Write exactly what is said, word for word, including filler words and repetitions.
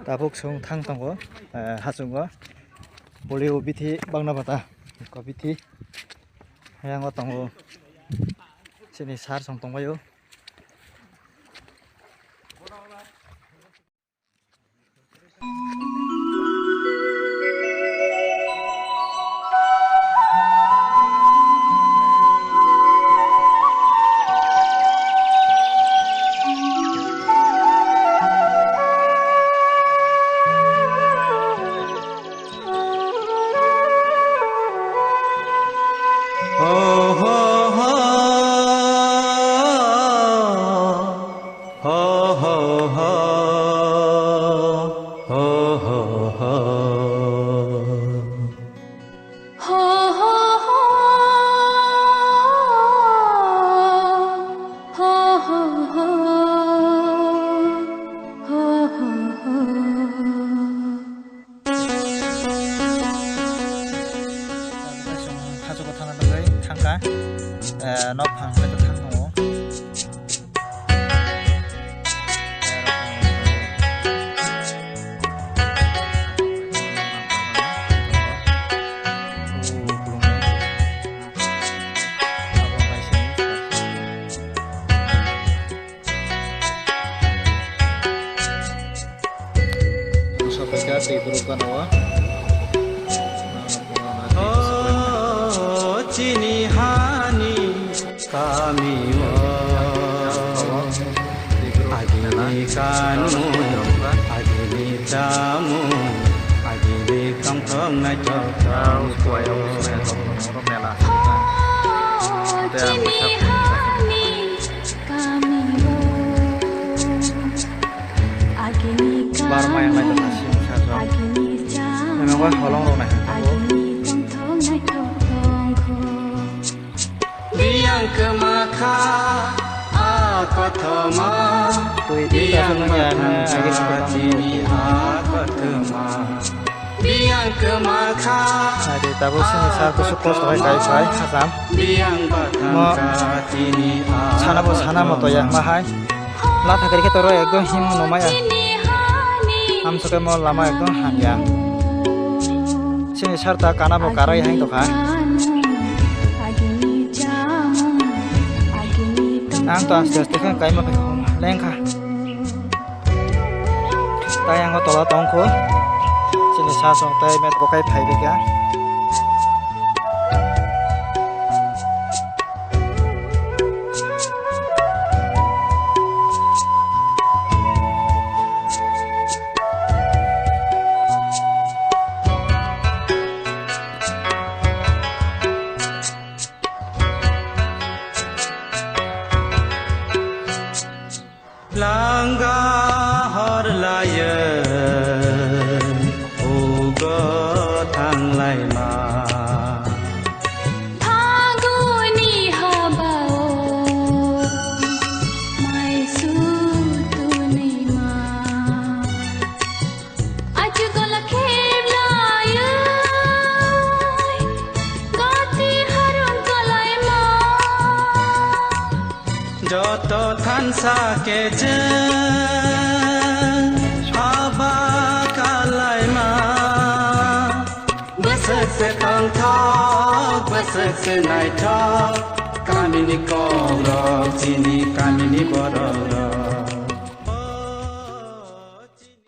Tabuk chwng thang tongo, eh, hachungo. Polio bithi bangna bata, ko bithi. Hayango tongo. Chini sir song tongbaio. Hachwk thangna bagwi thangkha, eh, nok phang khe thang tongo. Chini hani kami o agini kanmung, agini chamung, agini tongthok naithok tongthok. Chini hani Bar mayang lai tongkha sini sajwk. Nang bai holong rok nai tongkha. Biyang kwma kha a kothoma. Twi twi Biyang ta swnam ya, bathang na, agi kha swnam. Chini a kothoma. Biyang kwma kha. Ade tabuk sini sa kusu kosto hai kai phai khasam. Biyang bathang Mo kha chini a sana bo sana kothoma. Moto ya ma hai. Latha kari khe toro ekdom him no maya. Amsukhe mo lama ekdom hamya. Chini sir ta kana bo karai hai tokha. Ang to aste aste khe kaima khe lengkha. Tai ang o tola tongkho. Chini sasong tai met bo kai phai bikha. Langa hor laye ugo thanglaima. Phaguni habao mai sutunima. Achukola kheblayoi gati harum kalaima. Joto thansa kecheng haba kalaima. Bwswk se tongthok, bwswk se naithok, kamini kokrok, chini kamini borokrok.